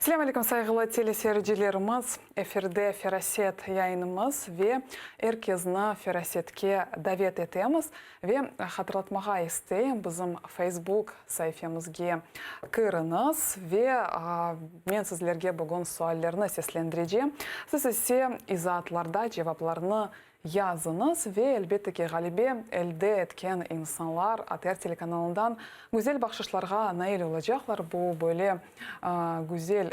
Selâm aleyküm, sayğılı teleseyircilerimiz! Efirde Feraset yayınımız ve er kezni Ferasetke davet etemiz. Ve hatırlatmağa isteyim, bizim Facebook saifemizge kiriñiz ve men sizlerge bugün suallerni seslendirecem, siz ise izaatlarda cevaplarnı Yazıñız ve, elbette ki, ğalebe elde etken insanlar ATR telekanalından güzel bahşışlarğa nail olacaqlar. Bu böyle güzel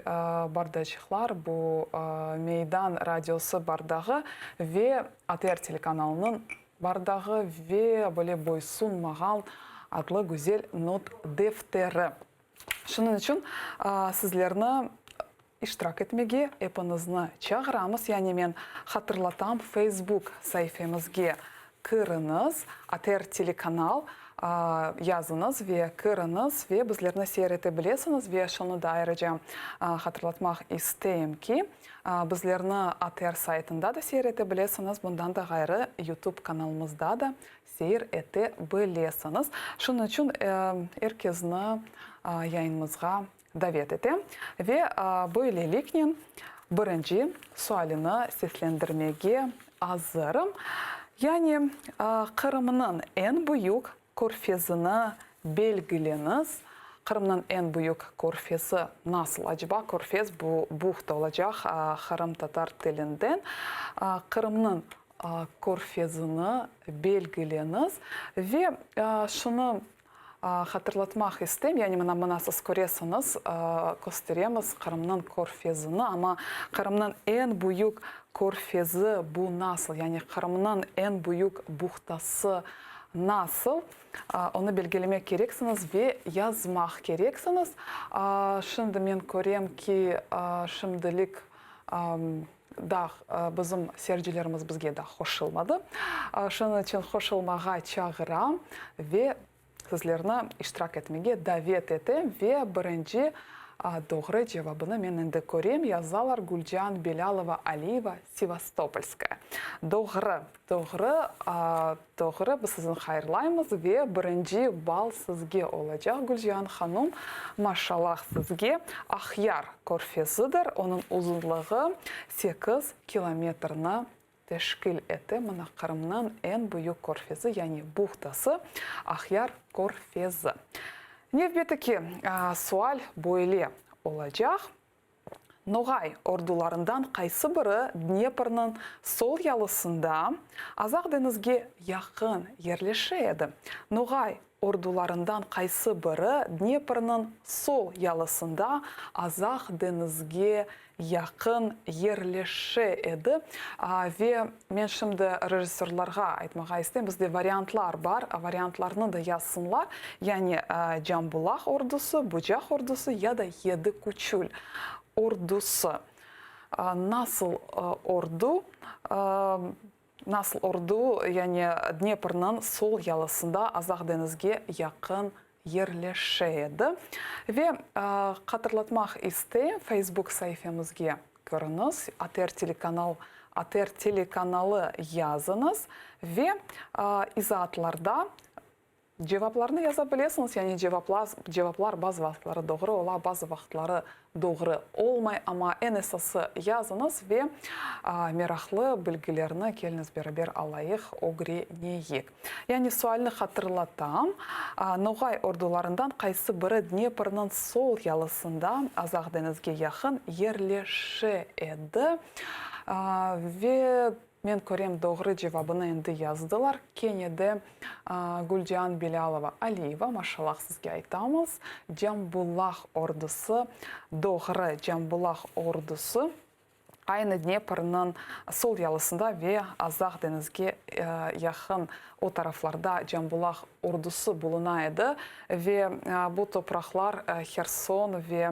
bardaçıqlar, bu Meydan radiosı bardağı ve ATR telekanalınıñ bardağı ve böyle Boysunmağan adlı güzel not defteri. Şunıñ içün sizlerni iştirak etmege epiñizni çağıramız. Yani men hatırlatam, Facebook saifemizge kiriñiz, ATR telekanal yazıñız ve kiriñiz ve bizlerni seyir ete bilesiñiz. Ve şunı da ayrıca hatırlatmaq isteyim ki, bizlerni ATR saytında da seyir ete bilesiñiz, bundan da ğayrı YouTube kanalımızda da seyir ete bilesiñiz. Şunıñ içün er kezni yayınımızğa davet etem. Ve böyleliknen birinci sualini seslendirmege azırım. Yani Qırımnıñ eñ büyük körfezini belgileñiz. Qırımnıñ eñ büyük körfezi nasıl aceba? Körfez bu buhta olacaq qırımtatar tilinden. Qırımnıñ körfezini belgileñiz. Ve şunı hatırlatmaq isteyim, yani mına, mına siz köresiñiz, kösteremiz Qırımnıñ körfezini, amma Qırımnıñ eñ büyük körfezi bu nasıl, yani Qırımnıñ eñ büyük buhtası nasıl, onı belgilemek kereksiñiz ve yazmaq kereksiñiz. Şimdi men körem ki, şimdilik Daa bizim seyircilerimiz bizge daa qoşulmadı. Şunıñ içün qoşulmağa çağıram ve sizlerni iştirak etmege davet etem. Ve birinci doğru cevabını men endi körem, yazalar Gülcan Belâlova Aliyeva, Sevastopolskaya. Doğru, doğru, doğru, biz sizni hayırlaymız ve birinci ball sizge olacaq, Gülcihan hanum, maşallah sizge. Aqyar körfezidir, onıñ uzunlığı sekiz kilometrni teşkil ete. Mına Qırımnıñ eñ büyük körfezi, yani buhtası, Aqyar körfezi. Nevbeteki sual böyle olacaq. Noğay ordularından qaysı biri Dneprniñ sol yalısında, Azaq deñizge yaqın yerleşe edi? Noğay ordularından qaysı biri Dneprniñ sol yalısında, Azaq deñizge yaqın yerleşe edi? Ve men şimdi rejissörlarğa aytmağa isteyim, bizde variantlar bar, variantlarnı da yazsınlar, yani Cambulaq ordusı, Bucaq ordusı ya da Yedi Küçül ordusı. Nasıl ordu, nasıl ordu, yani Dneprniñ sol yalısında Azaq deñizge yaqın yerleşe edi. Ve hatırlatmaq isteyim, Facebook saifemizge kiriñiz, ATR telekanal, ATR telekanalı yazıñız ve izaatlarda cevaplarnı yaza bilesiñiz, yani cevaplar bazı vaqıtları doğru ola, bazı vaqıtları Doğru olmay, amma eñ esası yazıñız ve meraqlı bilgilerni keliñiz beraber alayıq, ögreneyik. Yani sualni hatırlatam, Noğay ordularından qaysı biri Dneprniñ sol yalısında, Azaq deñizge yaqın yerleşe edi? Ve Men körem, doğru cevabını endi yazdılar. Kene de Gülcian Bilâlova Aliyeva, maşallah sizge aytamız. Cambullah ordusı, doğru, Cambullah ordusı aynı Dneprniñ sol yalısında ve Azaq deñizge yaqın o taraflarda Cambullah ordusı buluna edi ve bu topraqlar Herson ve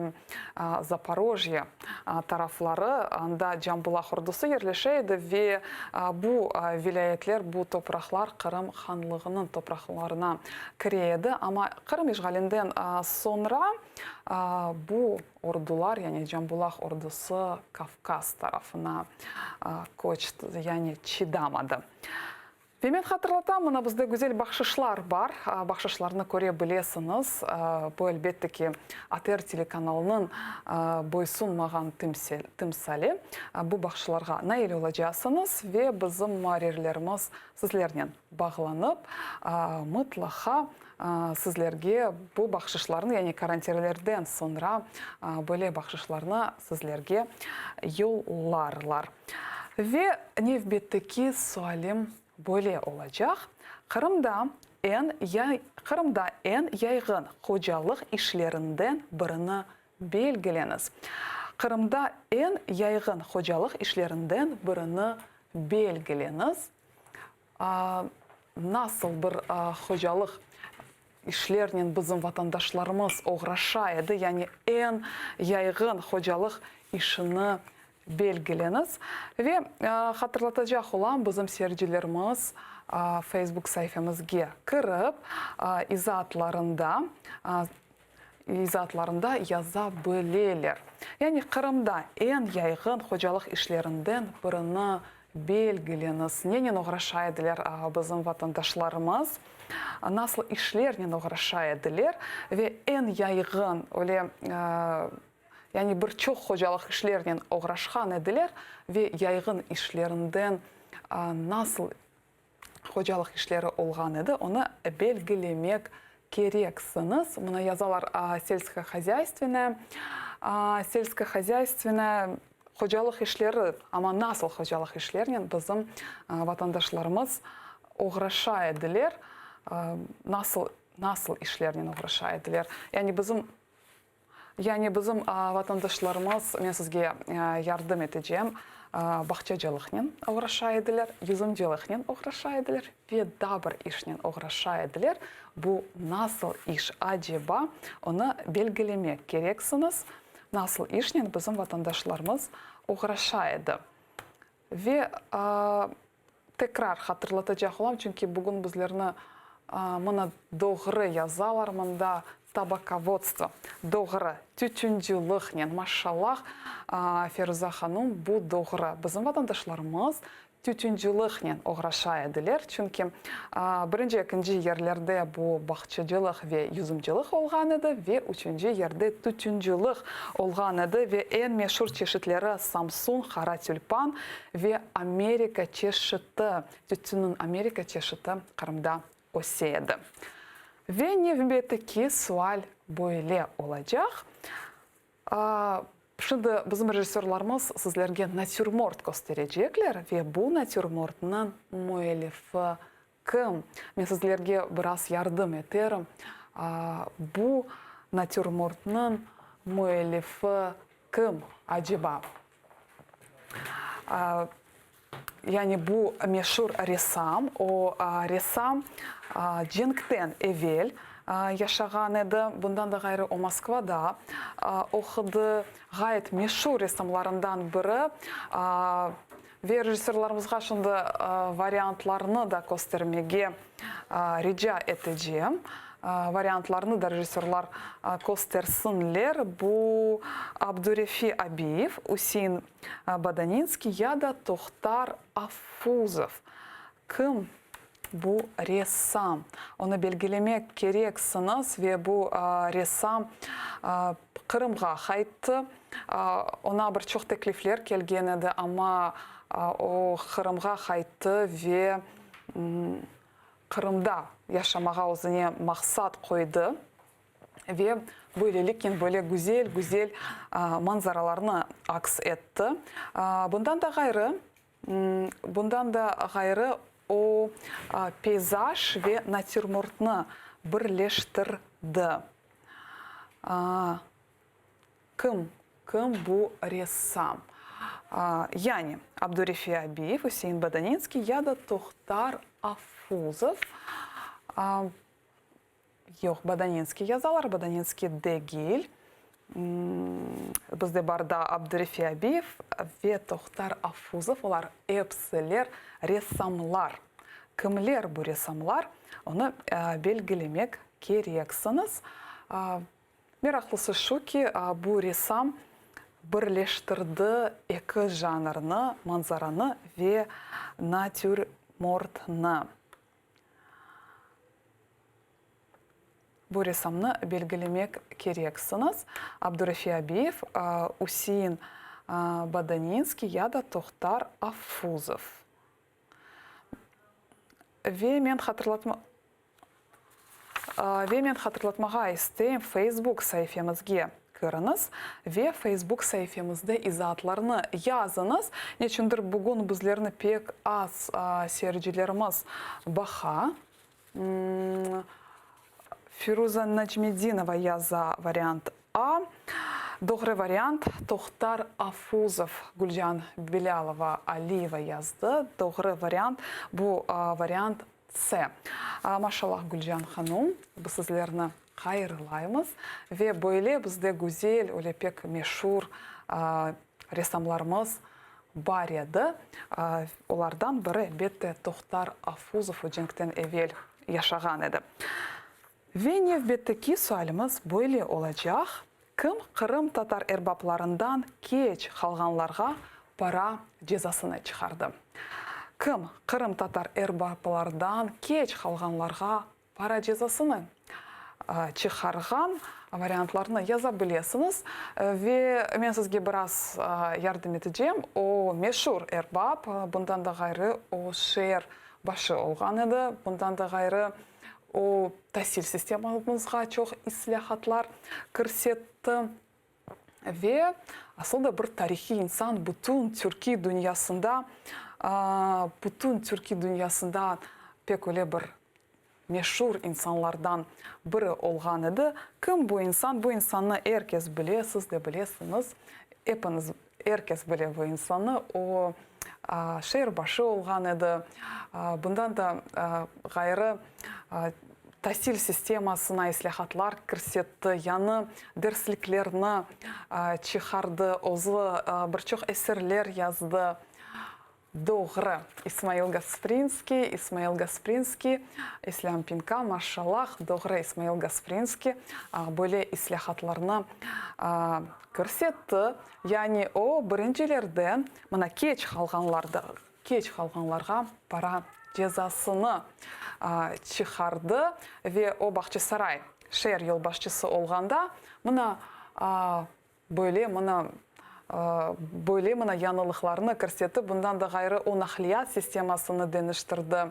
Zaporojye tarafları, anda Cambulaq ordusı yerleşe edi ve bu vilâyetler, bu topraqlar Qırım hanlığınıñ topraqlarına kire edi. Amma Qırım işğalinden soñra bu ordular, yani Cambulaq ordusı Kavkaz tarafına köçti, yani çıdamadı. Ve men hatırlatam, mına bizde güzel bahşışlar bar. Bahşışlarnı köre bilesiñiz. Bu, elbette ki, ATR telekanalınıñ boysunmağan timsali. Bu bahşışlarğa nail olacaqsıñız ve bizim muarrirlerimiz sizlernen bağlanıp, mıtlaqa sizlerge bu bahşışlarnı, yani karantinlerden soñra böyle bahşışlarnı sizlerge yollarlar. Ve nevbetteki sualim böyle olacaq, Qırımda eñ Qırımda eñ yayğın hocalıq işlerinden birini belgileñiz. Qırımda eñ yayğın hocalıq işlerinden birini belgileñiz. Nasıl bir hocalıq işlernen bizim vatandaşlarımız oğraşa edi, yani eñ yayğın hocalıq işini belgileñiz. Ve hatırlatacaq olam, bizim seyircilerimiz Facebook saifemizge kirip, izaatlarında izaatlarında yaza bileler. Yani Qırımda eñ yayğın hocalıq işlerinden birini belgileñiz. Nenen oğraşa ediler bizim vatandaşlarımız? Nasıl işlernen oğraşa ediler? Ve eñ yayğın, öyle, yani bir çoq hocalıq işlernen oğraşqan ediler ve yayğın işlerinden nasıl hocalıq işleri olğan edi, onı belgilemek kereksiñiz. Mına yazalar, selskohozyaystvenaya, selskohozyaystvenaya hocalıq işleri, amma nasıl hocalıq işlernen bizim vatandaşlarımız oğraşa ediler, nasıl, nasıl işlernen oğraşa ediler? Yani bizim Yani bizim vatandaşlarımız, men sizge yardım etecem, bağçacılıqnen oğraşa ediler, yüzümcılıqnen oğraşa ediler ve daa bir işnen oğraşa ediler. Bu nasıl iş aceba, onı belgilemek kereksiñiz, nasıl işnen bizim vatandaşlarımız oğraşa edi. Ve tekrar hatırlatacaq olam, çünki bugün bizlerni mına doğru yazalar mında, tabakovodstvo, doğru, tütüncılıqnen, maşallah, Feruza hanum, bu doğru, bizim vatandaşlarımız tütüncılıqnen oğraşa ediler, çünki birinci, ekinci yerlerde bu bağçacılıq ve yüzümcılıq olğan edi ve üçünci yerde tütüncılıq olğan edi ve eñ meşur çeşitleri Samsun, qara tülpan ve Amerika çeşiti, tütünniñ Amerika çeşiti Qırımda öse edi. Ve nevbetteki sual böyle olacaq. Şimdi bizim rejissörlarımız sizlerge natürmort kösterecekler ve bu natürmortnıñ müellifi kim? Men sizlerge biraz yardım eterim. Bu natürmortnıñ müellifi kim, aceba? Yani bu meşur ressam, o ressam cenkten evel yaşağan edi, bundan da ğayrı o Moskvada oqudı, ğayet meşur ressamlarından biri. Ve rejissörlarımızğa şimdi variantlarnı da köstermege rica etecem. Variantlarnı da rejissörlar köstersinler. Bu Abdurefi Abiyev, Üsein Badaninskiy ya da Tohtar Afuzov. Kim bu ressam? Onı belgilemek kereksiñiz ve bu ressam Qırımğa qayttı. Oña bir çoq teklifler kelgen edi, amma o Qırımğa qayttı ve Qırımda yaşamağa özüne maqsat qoydı. Ve böyleliknen böyle güzel-güzel manzaralarnı aks etti. Bundan da ğayrı, bundan da ğayrı o, peyzaj ve natürmortnı birleştirdi. Kim, kim bu ressam? Yani, Abdurefi Abiyev, Üsein Bodaninskiy ya da Tohtar Afuzov. Yoq, Bodaninskiy yazalar, Bodaninskiy degil. Bizde bar daa Abdurefi Abiyev ve Tohtar Afuzov, olar epsiler ressamlar. Kimler bu ressamlar, onı belgilemek kereksiñiz. Meraqlısı şu ki, bu ressam birleştirdi eki janrnı, manzaranı ve natürmortnı. Natürmortnı. Bu ressamnı belgilemek kereksiñiz, Abdurafi Abiyev, Üsein Bodaninskiy ya da Tohtar Afuzov. Ve men hatırlatma Ve men hatırlatmağa isteyim, Facebook saifemizge kiriñiz ve Facebook saifemizde izaatlarnı yazıñız. Neçündir bugün bizlerni pek az seyircilerimiz baqa. Firuza Nacmedinova yaza variant A. Doğru variant, Tohtar Afuzov. Gülcan Bilâlova Aliyeva yazdı. Doğru variant, bu variant C. Maşallah, Gülcan hanum, biz sizlerni hayırlaymız. Ve böyle bizde güzel, öyle pek meşur ressamlarımız bar edi. Olardan biri, elbette, Tohtar Afuzov, o cenkten evel yaşağan edi. Ve nevbetteki sualimiz böyle olacaq, kim qırımtatar erbaplarından keç qalğanlarğa para cezasını çıqardı? Kim qırımtatar erbaplardan keç qalğanlarğa para cezasını çıqarğan? Variantlarnı yaza bilesiñiz. Ve men sizge biraz yardım etecem. O, meşur erbap, bundan da ğayrı, o, şeer başı olğan edi, bundan da ğayrı, O, tasil sistemamızğa çoq islâhatlar kirsetti ve asıl da bir tarihiy insan, bütün türkiy dünyasında, bütün türkiy dünyasında pek öyle bir meşur insanlardan biri olğan edi. Kim bu insan? Bu insannı er kes bile, siz de bilesiñiz, epiñiz, er kes bile bu insannı. O, şeer başı olğan edi. Bundan da ğayrı, tasil sistemasına islâhatlar kirsetti, yañı dersliklerni çıqardı, özü bir çoq eserler yazdı. Doğru, İsmail Gasprinskiy, İsmail Gasprinskiy, İslâm Pinka, maşallah, doğru, İsmail Gasprinskiy böyle islâhatlarnı kirsetti. Yani o, birincilerden, mına keç qalğanlardı, keç qalğanlarğa para cezasını çıqardı ve o Bağçasaray şeer yolbaşçısı olğanda, mına Böyle mına, böyle mına yañılıqlarnı kirsetip, bundan da ğayrı o naqliyat sistemasını deñiştirdi,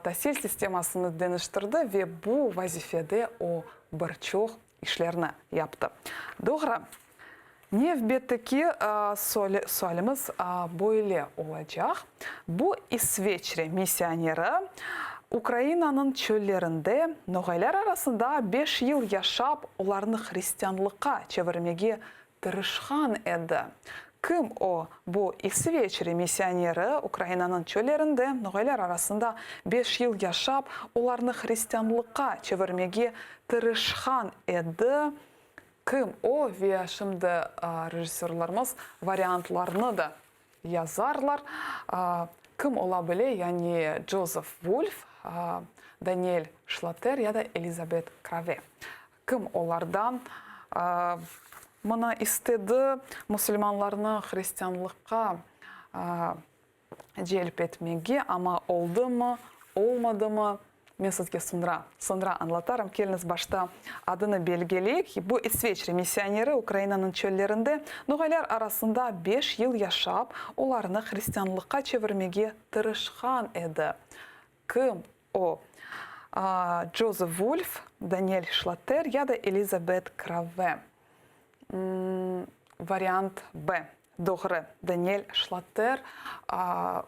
tasil sistemasını deñiştirdi ve bu vazifede o bir çoq işlerni yaptı. Doğru. Nevbetteki sualimiz böyle olacaq, Bu İsveçre missioneri Ukrainanıñ çöllerinde noğaylar arasında beş yıl yaşap, olarnı hristianlıqqa çevirmege tırışqan edi. Kim o? Bu İsveçre missioneri Ukrainanıñ çöllerinde noğaylar arasında beş yıl yaşap, olarnı hristianlıqqa çevirmege tırışqan edi. Kim o? Ve şimdi rejissörlarımız variantlarnı da Yazarlar. Kim ola bile, yani Jozef Vulf, Daniel Şlater ya da Elizabet Krave. Kim olardan mına istedi musulmanlarnı hristianlıqqa celp etmege, amma oldımı, olmadımı, Men sizge soñra, soñra añlatarım. Keliñiz başta adını belgileyik. Bu İsveçre missioneri Ukrainanıñ çöllerinde noğaylar arasında beş yıl yaşap, olarnı hristianlıqqa çevirmege tırışqan edi. Kim o? Jozef Vulf, Daniel Şlater ya da Elizabet Krave? Variant B. Doğru, Daniel Şlater,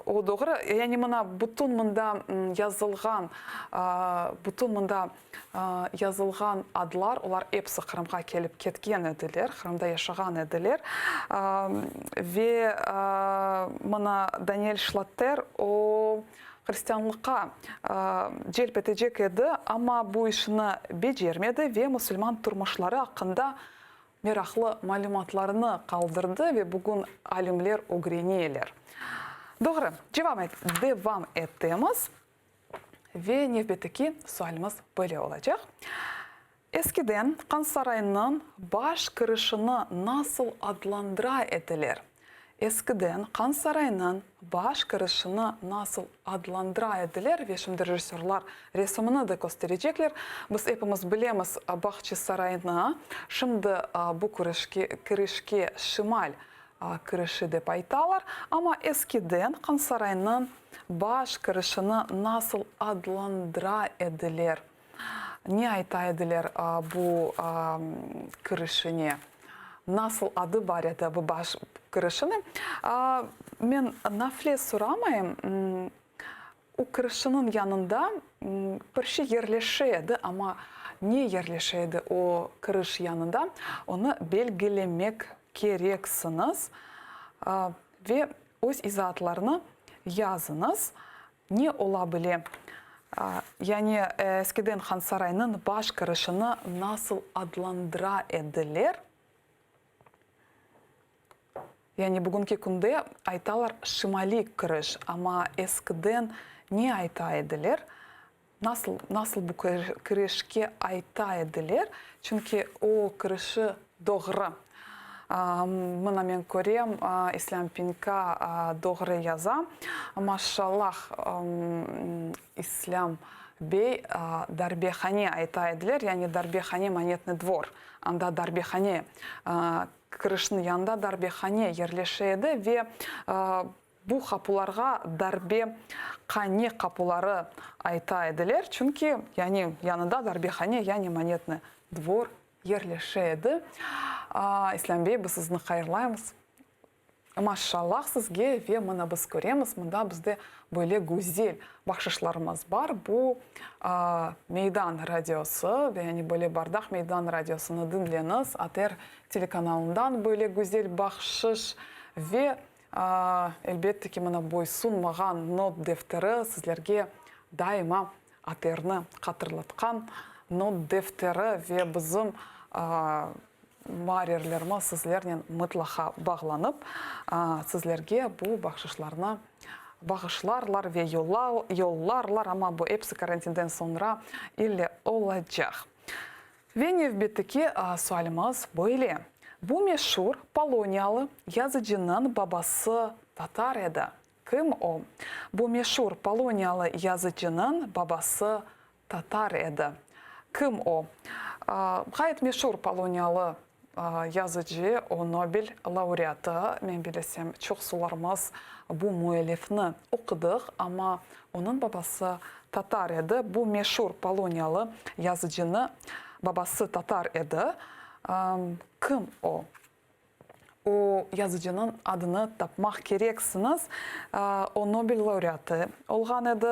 o doğru, yani mına bütün mında yazılğan, bütün mında yazılğan adlar, olar episi Qırımğa kelip ketken ediler, Qırımda yaşağan ediler. Ve mına Daniel Şlater, o hristianlıqqa celp etecek edi, amma bu işni becermedi ve musulman turmuşları aqqında meraqlı malümatlarnı qaldırdı ve bugün alimler ögreneler. Doğru, cevap devam etemiz ve nevbetteki sualimiz böyle olacaq, Eskiden Han saraynıñ baş kirişini nasıl adlandıra ediler? Eskiden Hansaraynıñ baş kirişini nasıl adlandıra ediler ve şimdi rejissörlar resimini de kösterecekler. Biz epimiz bilemiz Bahçesaraynı, şimdi bu kirişke Şimal kirişi dep aytalar, amma eskiden Hansaraynıñ baş kirişini nasıl adlandıra ediler? Ne ayta ediler bu kirişine? Nasıl adı bar edi bu baş kirişiniñ? Men nafle soramayım, o kirişiniñ yanında bir şey yerleşe edi, amma ne yerleşe edi o kiriş yanında, onı belgilemek kereksiñiz ve öz izaatlarnı yazıñız. Ne ola bile? Yani eskiden Hansaraynıñ baş kirişini nasıl adlandıra ediler? Yani bugünki künde aytalar şimaliy kiriş, amma eskiden ne ayta ediler? Nasıl, nasıl bu kirişke ayta ediler? Çünki o kirişi doğru. Mına men körem, İslâm Pinka doğru yaza. Maşallah, İslâm bey, darbehane ayta ediler, yani darbehane, monetnıy dvor. Anda darbehane, kirişniñ yanında darbehane yerleşe edi ve Bu qapularğa darbe qane qapuları ayta ediler, çünki, yani, yanında darbehane, yani monetnıy dvor yerleşe edi. İslâm bey, biz sizni hayırlaymız. Maşşallah sizge ve mına biz köremiz, mında bizde böyle güzel bahşışlarımız bar. Bu Meydan radiosı, yani böyle Bardaq Meydan radiosını diñleñiz, ATR telekanalından böyle güzel bahşış ve Elbette ki, mına boysunmağan not defteri sizlerge daima ATRni hatırlatqan not defteri ve bizim muarrirlerimiz sizlernen mıtlaqa bağlanıp, sizlerge bu bahşışlarnı bağışlarlar ve yollarlar, amma bu episi karantinden soñra ille olacaq. Ve nevbetteki sualimiz böyle, bu meşur poloniyalı yazıcınıñ babası tatar edi. Kim o? Bu meşur poloniyalı yazıcınıñ babası tatar edi. Kim o? Ğayet meşur poloniyalı Yazıcı, o Nobel laureatı, men bilesem, çoqsularımız bu müellifni oqudıq, amma onıñ babası tatar edi. Bu meşur poloniyalı yazıcını babası tatar edi. Kim o? O yazıcınıñ adını tapmaq kereksiñiz. O Nobel laureatı olğan edi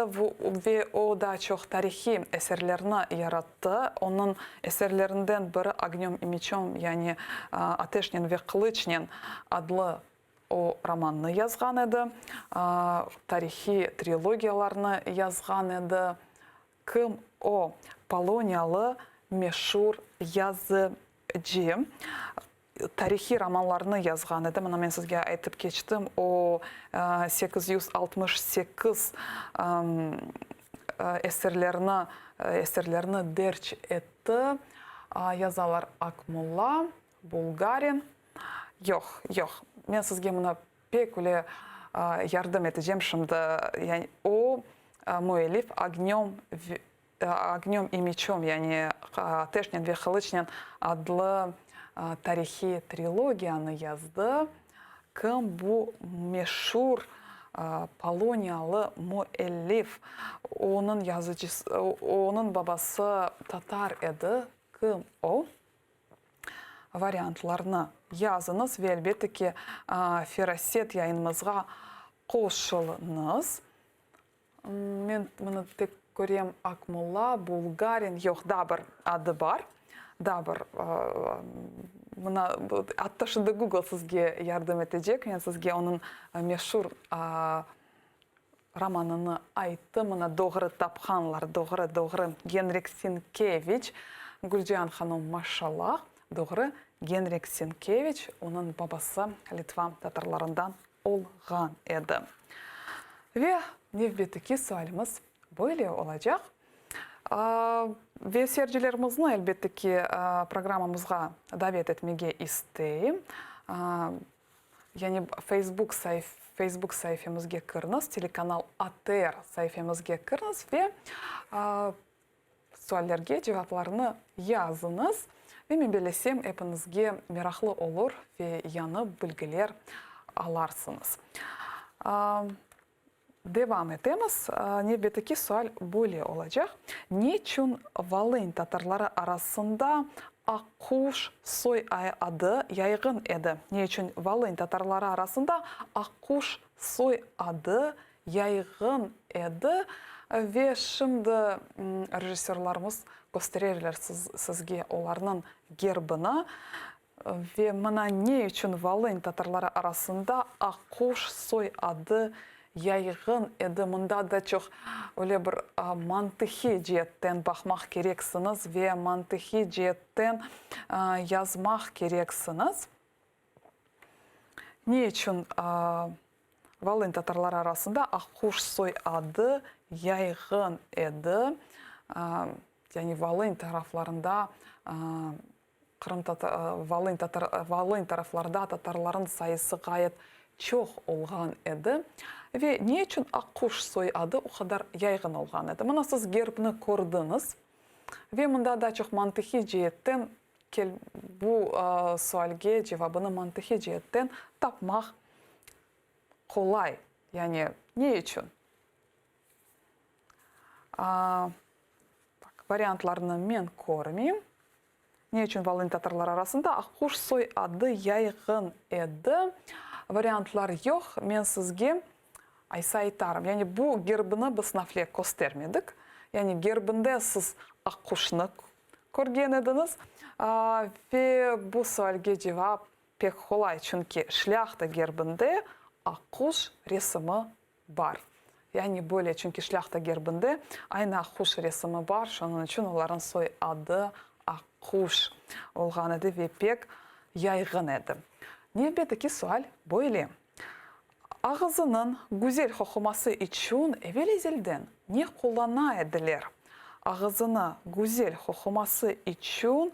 ve o daa çoq tarihiy eserlerni yarattı. Onıñ eserlerinden biri Ognöm i meçom, yani Ateşnen ve qılıçnen adlı o romannı yazğan edi. Tarihiy trilogiyalarnı yazğan edi. Kim o? Poloniyalı meşur yazıcı. Tarihiy romanlarnı yazğan edi. Mına men sizge aytıp keçtim, o 868 eserlerni eserlerni derc etti. Yazalar Akmolla, Bulgarin. Yoq, yoq, men sizge mına pek öyle yardım etecem şimdi. Yani o müellif Ognöm Ognöm i meçom, yani Ateşnen ve qılıçnen adlı tarihiy trilogiyanı yazdı. Kim bu meşur poloniyalı müellif? Onıñ yazıcısı, onıñ babası tatar edi. Kim o? Variantlarnı yazıñız ve elbette ki, Feraset yayınımızğa qoşulıñız. Men mını tek körem, Akmolla, Bulgarin, yoq, daa bir adı bar, daa bir, mına, atta şimdi Google sizge yardım etecek, men sizge onıñ meşur romanını ayttım, mına doğru tapqanlar, doğru, doğru, Genrik Sinkeviç, Gülcihan hanım, maşallah, doğru, Genrik Sinkeviç, onıñ babası Litva tatarlarından olğan edi. Ve nevbetteki sualimiz böyle olacaq. Ve seyircilerimizni, elbette ki, programmamızğa davet etmege isteyim. Yani Facebook Facebook saifemizge kiriniz, telekanal ATR saifemizge kiriniz ve suallerge cevaplarını yazıñız. Ve men bellesem, epiñizge meraqlı olur ve yañı bilgiler alarsıñız. Devam etemiz. Nevbetteki sual böyle olacaq, Neçün Volın tatarları arasında Aqquş soy adı yayğın edi? Ne içün Volın tatarları arasında Aqquş soy adı yayğın edi? Ve şimdi rejissörlarımız köstererler sizge olarnıñ gerbini. Ve mına ne içün Volın tatarları arasında Aqquş soy adı yayğın edi. Mında da çoq öyle bir mantıhiy ceetten baqmaq kereksiñiz ve mantıhiy ceetten yazmaq kereksiñiz. Ne içün Volın tatarları arasında Aqquş soy adı yayğın edi? Yani Volın taraflarında Qırım Volın taraflarda tatarların sayısı ğayet çoq olğan edi. Ve ne içün Aqquş soy adı o qadar yayğın olğan edi? Mına siz gerbni kördiñiz. Ve mında daa çoq mantıqiy ceetten bu sualge cevabını mantıqiy ceetten tapmaq qolay. Yani ne içün? Variantlarnı men körmeyim. Ne içün Volın tatarları arasında Aqquş soy adı yayğın edi? Variantlar yoq. Men sizge aysa aytarım. Yani bu gerbni biz nafile köstermedik. Yani gerbinde siz Aqquşnı körgen ediñiz. Ve bu sualge cevap pek qolay, çünki şlâhta gerbinde Aqquş resimi bar. Yani böyle, çünki şlâhta gerbinde aynı Aqquş resimi bar, şunıñ içün olarnıñ soy adı Aqquş olğan edi ve pek yayğın edi. Nevbetteki sual böyle, Ağızınıñ güzel qoquması içün evel-ezelden ne qullana ediler? Ağızını güzel qoquması içün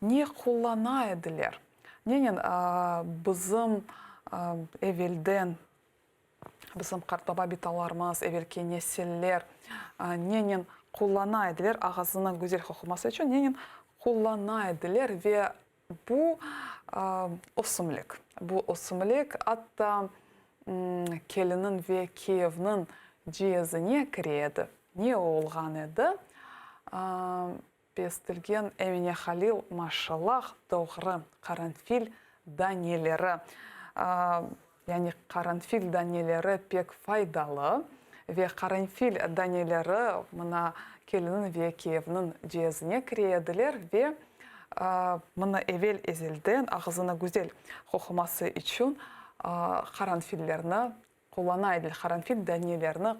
ne qullana ediler? Nenen bizim evelden Bizim qartbaba-bitalarımız, evelki nesiller nenen qullana ediler, ağızınıñ güzel qoquması içün nenen qullana ediler ve bu ösümlik, bu ösümlik atta keliniñ ve kiyevniñ ciyezine kire edi. Ne olğan edi? Pestilgen Emine Halil, maşallah, doğru, qaranfil daneleri, yani qaranfil daneleri pek faydalı ve qaranfil daneleri mına kelin ve kiyevniñ ciyezine kire ediler ve mına evel-ezelden ağzını güzel qoquması içün qaranfillerni Qullana ediler, qaranfil danelerini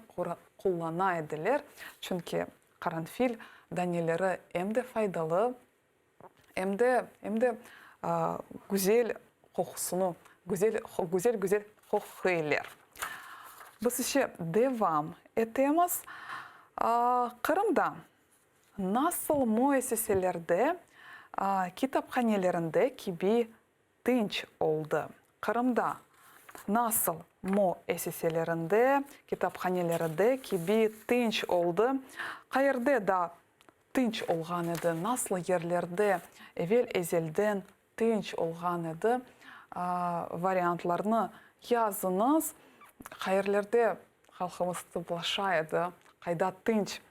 qullana ediler, çünki qaranfil daneleri em de faydalı, em de, em de güzel qoqusını, güzel, güzel-güzel qoquylar. Biz işe devam etemiz. Qırımda nasıl müessiselerde, kitaphanelerinde kibi tınç oldı. Qırımda nasıl müessiselerinde, kitaphaneleride kibi tınç oldı? Qayerde daa tınç olğan edi? Nasıl yerlerde evel-ezelden tınç olğan edi? Variantlarnı yazıñız. Qayerlerde halqımız toplaşa edi? Qayda tınç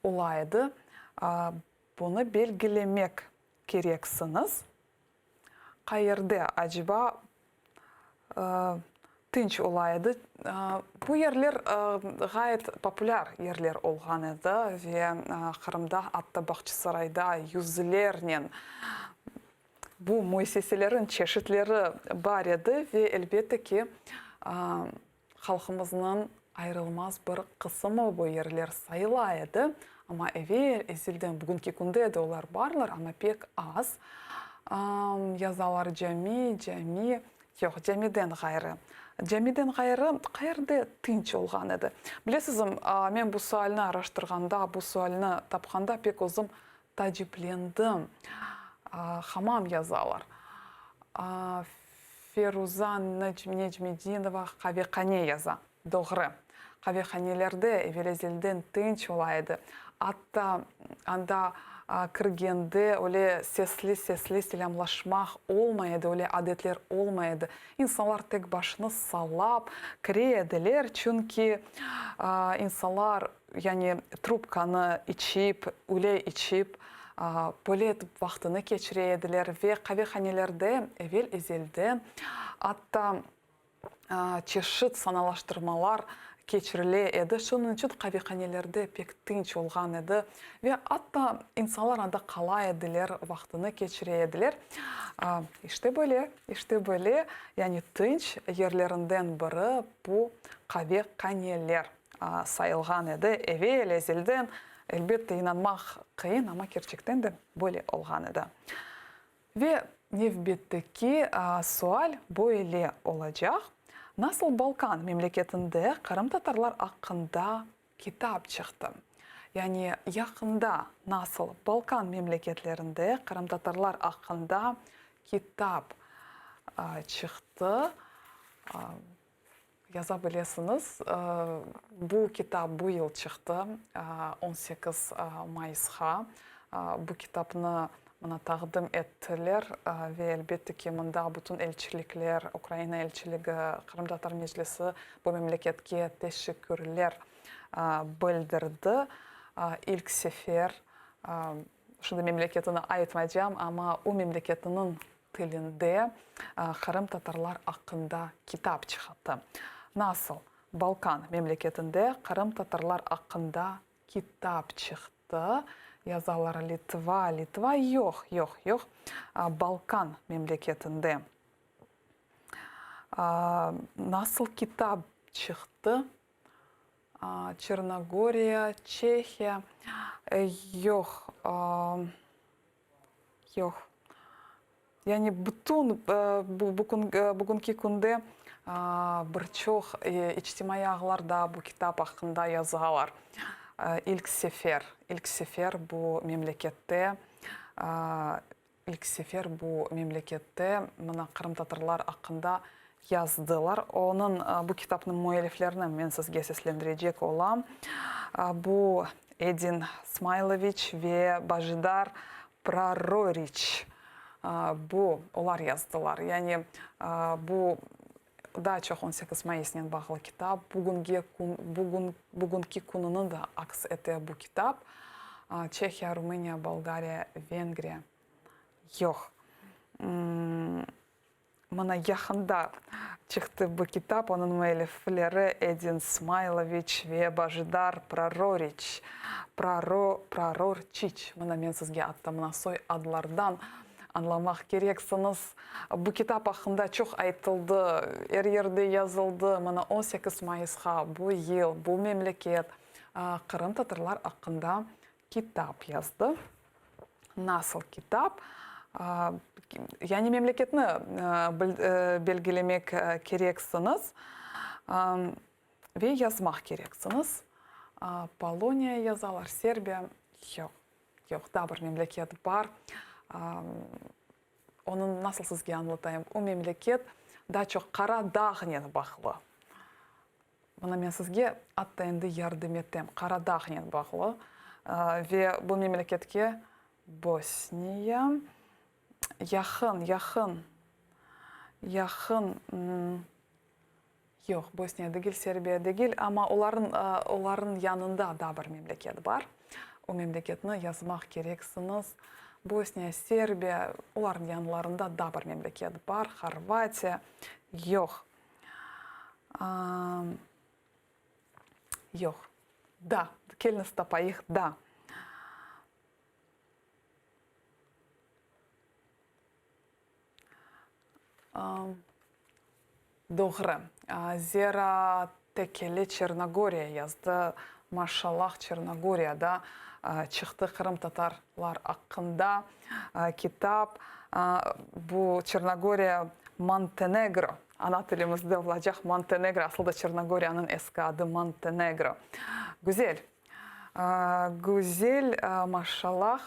ola edi? Bunı belgilemek kereksiñiz. Qayerde, aceba, tınç ola edi? Bu yerler ğayet populâr yerler olğan edi ve Qırımda, atta Bağçasarayda yüzlernen bu müesseselerin çeşitleri bar edi ve, elbette ki, Halqımıznıñ ayırılmaz bir qısımı bu yerler sayıla edi, amma evel, ezelden, bugünki künde de olar barlar, amma pek az. Yazalar cami, cami, yoq, camiden ğayrı. Camiden ğayrı qayerde tınç olğan edi? Bilesizmi, men bu sualni araştırğanda, bu sualni tapqanda pek özüm taciplendim. Hamam yazalar. Feruza Necmedinova qavehane yaza. Doğru. Qavehanelerde evel-ezelden tınç ola edi. Atta anda kirgende öyle sesli-sesli selâmlaşmaq olmay edi, öyle adetler olmay edi. İnsanlar tek başını sallap kire ediler, çünki insanlar, yani trubkanı içip, üle içip, böyle etip vaqtını keçire ediler ve qavehanelerde evel-ezelden atta çeşit sanalaştırmalar keçirile edi. Şunıñ içün qavehanelerde pek tınç olğan edi ve atta insanlar anda qala ediler, vaqtını keçire ediler. İşte böyle, işte böyle, yani tınç yerlerinden biri bu qavekaneler sayılğan edi evel-ezelden. Elbette, inanmaq qıyın, amma kerçekten de böyle olğan edi. Ve nevbetteki sual böyle olacaq, Nasıl Balkan memleketinde qırımtatarlar aqqında kitap çıqtı? Yani yaqında nasıl Balkan memleketlerinde qırımtatarlar aqqında kitap çıqtı? Yaza bilesiñiz, bu kitap bu yıl çıqtı, 18 mayısqa. Bu kitapnı mına taqdim ettiler ve elbette ki, mında bütün elçilikler, Ukraina elçiligi, Qırımtatar Meclisi bu memleketke teşekkürler bildirdi. İlk sefer, şimdi memleketini aytmaycam, amma o memleketiniñ tilinde qırımtatarlar aqqında kitap çıqarttı. Nasıl Balkan memleketinde qırımtatarlar aqqında kitap çıqtı, yazalar Litva, Litva, yoq, yoq, yoq, Balkan memleketinde nasıl kitap çıqtı, Çernogoriya, Çehiya, yoq, Yoq. Yani bütün bugünki künde bir çoq içtimaiy ağlarda bu kitap aqqında yazalar. İlk sefer, ilk sefer bu memlekette, ilk sefer bu memlekette mına qırımtatarlar aqqında yazdılar. Onıñ, bu kitapnıñ müelliflerini men sizge seslendirecek olam. Bu Edin Smailoviç ve Bajidar Praroriç. Bu, olar yazdılar. Yani, bu daa çoq 18 mayısnen bağlı kitap. Bugünge kün, bugün, bugünki kününi de aks ete bu kitap. Çehiya, Rumıniya, Bolgariya, Vengriya. Yoq. Mına yaqında çıqtı bu kitap, onıñ müellifleri Edin Smailoviç ve Bajidar Praroriç, Praro, Prarorçiç. Mına men sizge atta mına soy adlardan añlamaq kereksiñiz. Bu kitap aqqında çoq aytıldı, er yerde yazıldı. Mına 18 mayısqa bu yıl bu memleket qırımtatarlar aqqında kitap yazdı. Nasıl kitap? Yani memleketni belgilemek kereksiñiz ve yazmaq kereksiñiz. Poloniya yazalar, Serbiya, yoq, yoq, daa bir memleket bar. Onıñ nasıl sizge añlatayım, o memleket daa çoq Qara dağnen bağlı. Mına men sizge atta endi yardım etem, Qara dağnen bağlı ve bu memleketke Bosniya yaqın, yaqın, yaqın, yoq, Bosniya degil, Serbiya degil, amma olarnıñ, olarnıñ yanında daa bir memleket bar. O memleketni yazmaq kereksiñiz. Bosniya, Serbiya, olarnıñ yanlarında daa bir memleket bar, Horvatiya, yoq. Yoq. Da. Keliñiz tapayıq, da. Doğru. Zera Tekeli Çernogoriya yazdı. Maşallah, Çernogoriyada çıqtı qırımtatarlar aqqında kitap. Bu Çernogoriya Montenegro Ana tilimizde olacaq Montenegro, asıl da Çernogoriyanıñ eski adı Montenegro. Güzel. Güzel, maşallah.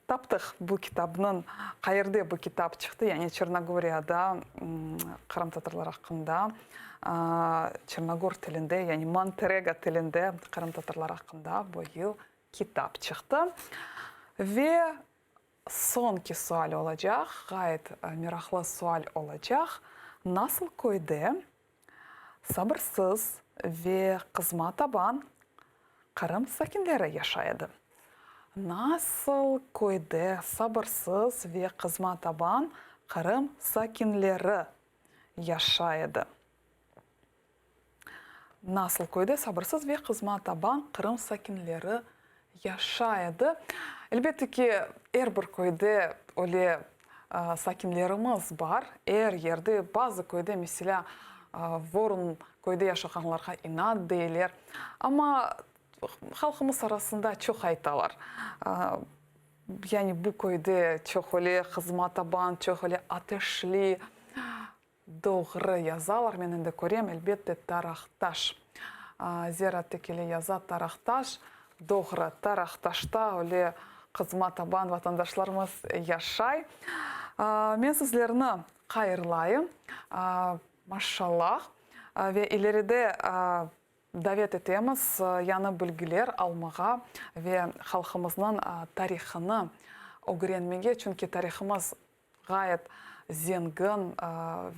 Taptıq bu kitapnıñ, qayerde bu kitap çıqtı, yani Çernogoriyada qırımtatarlar aqqında, çernogor tilinde, yani monterego tilinde qırımtatarlar aqqında bu yıl kitap çıqtı. Ve soñki sual olacaq, ğayet meraqlı sual olacaq, nasıl köyde sabırsız ve qızma taban Qırım sakinleri yaşay edi? Nasıl köyde sabırsız ve qızma taban Qırım sakinleri yaşay edi? Nasıl köyde sabırsız ve qızma taban Qırım sakinleri yaşay edi? Elbette ki, er bir köyde öyle sakinlerimiz bar. Er yerde, bazı köyde, meselâ, Vorun köyde yaşağanlarğa inat deyler. Amma halqımız arasında çoq aytalar. Yani bu köyde çoq öyle qızma taban, çoq öyle ateşli. Doğru yazalar, men endi körem, elbette, Taraqtaş. Zera Tekeli yaza, Taraqtaş. Doğru, Taraqtaşta öyle qızma taban vatandaşlarımız yaşay. Men sizlerni hayırlayım, maşallah, ve ileride Davet etemiz yañı bilgiler almağa ve halqımıznıñ tarihını ögrenmege, çünki tarihımız ğayet zengin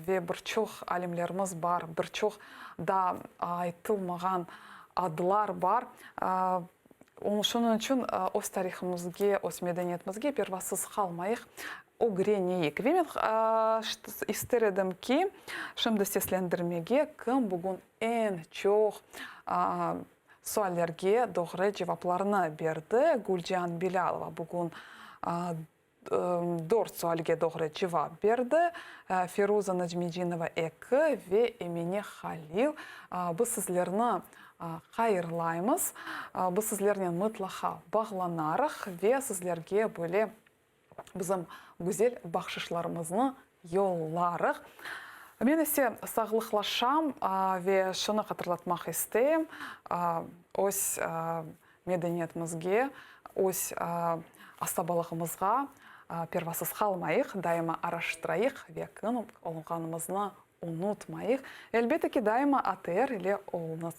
ve bir çoq alimlerimiz bar, bir çoq daa aytılmağan adlar bar. Şunıñ içün öz tarihımızge, öz medeniyetimizge pervasız qalmayıq, ögreneyik. Ve men ister edim ki, şimdi seslendirmege, kim bugün eñ çoq suallerge doğru cevaplarnı berdi, Gülcan Bilâlova bugün dört sualge doğru cevap berdi, Feruza Nacmedinova eki ve Emine Halil. Biz sizlerni hayırlaymız. Biz sizlernen mıtlaqa bağlanarıq ve sizlerge böyle bizim güzel bahşışlarımıznı yollarıq. Men ise sağlıqlaşam ve şunı hatırlatmaq isteyim, öz medeniyetimizge, öz asabalığımızğa pervasız qalmayıq, daima araştırayıq ve kim olğanımıznı unutmayıq. Elbette ki, daima ATR ile oluñız.